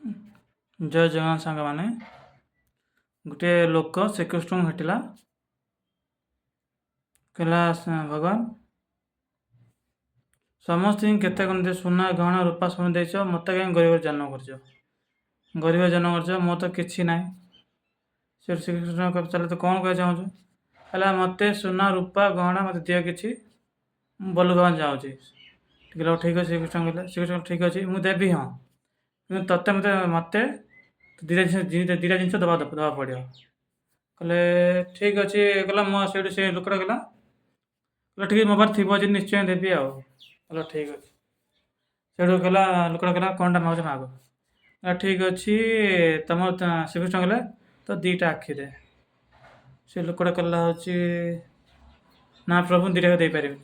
ଜୟ ଜଗନ୍ନାଥ ସାଙ୍ଗମାନେ। ଗୋଟିଏ ଲୋକ ଶ୍ରୀକୃଷ୍ଣଙ୍କୁ ଭେଟିଲା। କହିଲା, ଭଗବାନ, ସମସ୍ତଙ୍କୁ କେତେ କ'ଣ ସୁନା, ଗହଣା, ରୂପା ସବୁ ଦେଇଛ, ମୋତେ କାହିଁ ଗରିବ ଜନ୍ମ କରିଛ? ଗରିବ ଜନ୍ମ କରିଛ, ମୋର ତ କିଛି ନାହିଁ। ସେଠୁ ଶ୍ରୀକୃଷ୍ଣ ପଚାରିଲେ, ତୁ କ'ଣ କହିବାକୁ ଚାହୁଁଛୁ? ହେଲା, ମୋତେ ସୁନା, ରୂପା, ଗହଣା ମୋତେ ଦିଅ କିଛି, ମୁଁ ବଡ଼ ଲୋକ ହେବାକୁ ଚାହୁଁଛି। କହିଲା, ଠିକ୍ ଅଛି। ଶ୍ରୀକୃଷ୍ଣ କହିଲେ, ଶ୍ରୀକୃଷ୍ଣ, ଠିକ୍ ଅଛି, ମୁଁ ଦେବି ହଁ, କିନ୍ତୁ ତୋତେ ମୋତେ ମୋତେ ଦୁଇଟା ଜିନିଷ ଦେବାକୁ ପଡ଼ିବ। କହିଲେ, ଠିକ୍ ଅଛି। କହିଲା, ମୁଁ ସେଇଠୁ ସେ ଲୋକଟା କହିଲା, ଠିକ୍ ଅଛି, ମୋ ପାଖରେ ଥିବ ଯଦି ନିଶ୍ଚୟ ଦେବି। ଆଉ କହିଲା, ଠିକ୍ ଅଛି। ସେଇଠୁ କହିଲା, ଲୋକଟା କହିଲା, କ'ଣଟା ମାଗୁଛ ମାଗ। କହିଲା, ଠିକ୍ ଅଛି ତମ। ଶ୍ରୀକୃଷ୍ଣ କହିଲେ, ତ ଦୁଇଟା ଆଖି ଦେ। ସେ ଲୋକଟା କହିଲା ହେଉଛି, ନା ପ୍ରଭୁ, ଦୁଇଟା ଦେଇପାରିବିନି।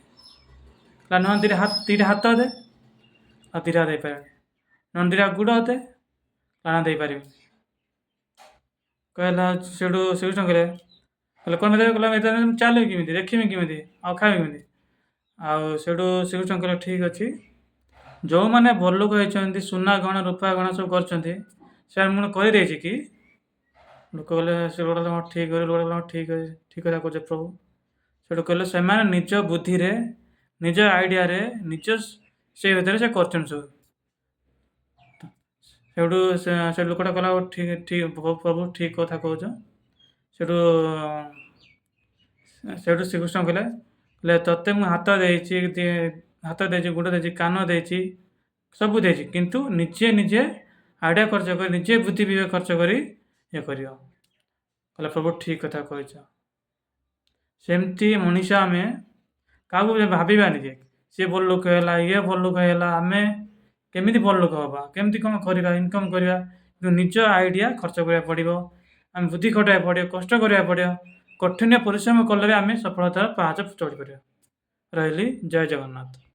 କହିଲା, ନହେଲେ ଦୁଇଟା ହାତ ଦେ। ଆଉ ଦୁଇଟା ଦେଇପାରିବିନି। ନହେଲେ ଦୁଇଟା ଗୋଡ଼ ଦେ। ନା, ଦେଇପାରିବିନି। କହିଲା, ସେଇଠୁ ଶ୍ରୀକୃଷ୍ଣ କହିଲେ, କ'ଣ ଦେବେ? କହିଲା, ଚାଲିବି କେମିତି, ଦେଖିବି କେମିତି, ଆଉ ଖାଇବି କେମିତି? ଆଉ ସେଇଠୁ ଶ୍ରୀକୃଷ୍ଣ କହିଲେ, ଠିକ୍ ଅଛି, ଯେଉଁମାନେ ବଡ଼ଲୋକ ହେଇଛନ୍ତି, ସୁନା, ଗହଣା, ରୂପା, ଗହଣା ସବୁ କରିଛନ୍ତି, ସେମାନେ ମୁଁ କରିଦେଇଛି କି? ଲୋକ କହିଲେ, ସେ ଲୋକଟା ହଁ, ଠିକ୍ ଅଛି। ଲୋକଟା କହିଲା, ଠିକ୍ ଅଛି, ଠିକ୍ କଥା କହୁଛ ପ୍ରଭୁ। ସେଇଠୁ କହିଲେ, ସେମାନେ ନିଜ ବୁଦ୍ଧିରେ, ନିଜ ଆଇଡ଼ିଆରେ, ନିଜ ସେ ଭିତରେ ସେ କରିଛନ୍ତି ସବୁ। ସେଇଠୁ ସେ ଲୋକଟା କହିଲା, ଠିକ୍ ଠିକ୍ ପ୍ରଭୁ, ଠିକ୍ କଥା କହୁଛ। ସେଇଠୁ ସେଇଠୁ ଶ୍ରୀକୃଷ୍ଣ କହିଲେ, ତୋତେ ମୁଁ ହାତ ଦେଇଛି, ହାତ ଦେଇଛି, ଗୋଡ଼ ଦେଇଛି, କାନ ଦେଇଛି, ସବୁ ଦେଇଛି, କିନ୍ତୁ ନିଜେ ନିଜେ ଆଇଡ଼ିଆ ଖର୍ଚ୍ଚ କରି, ନିଜେ ବୁଦ୍ଧି ବିବେକ ଖର୍ଚ୍ଚ କରି ଇଏ କରିବ। କହିଲେ, ପ୍ରଭୁ, ଠିକ୍ କଥା କହିଛ। ସେମିତି ମଣିଷ ଆମେ କାହାକୁ ଭାବିବାନି ଯେ ସିଏ ବଡ଼ ଲୋକ ହେଲା, ଇଏ ବଡ଼ ଲୋକ ହେଲା, ଆମେ କେମିତି ବଡ଼ ଲୋକ ହେବା, କେମିତି କ'ଣ କରିବା, ଇନକମ୍ କରିବା। କିନ୍ତୁ ନିଜ ଆଇଡ଼ିଆ ଖର୍ଚ୍ଚ କରିବାକୁ ପଡ଼ିବ, ଆମେ ବୁଦ୍ଧି ଖଟାଇବାକୁ ପଡ଼ିବ, କଷ୍ଟ କରିବାକୁ ପଡ଼ିବ। କଠିନ ପରିଶ୍ରମ କଲେ ବି ଆମେ ସଫଳତାର ପାହାଚ ଚଢ଼ିପାରିବା। ରହିଲି, ଜୟ ଜଗନ୍ନାଥ।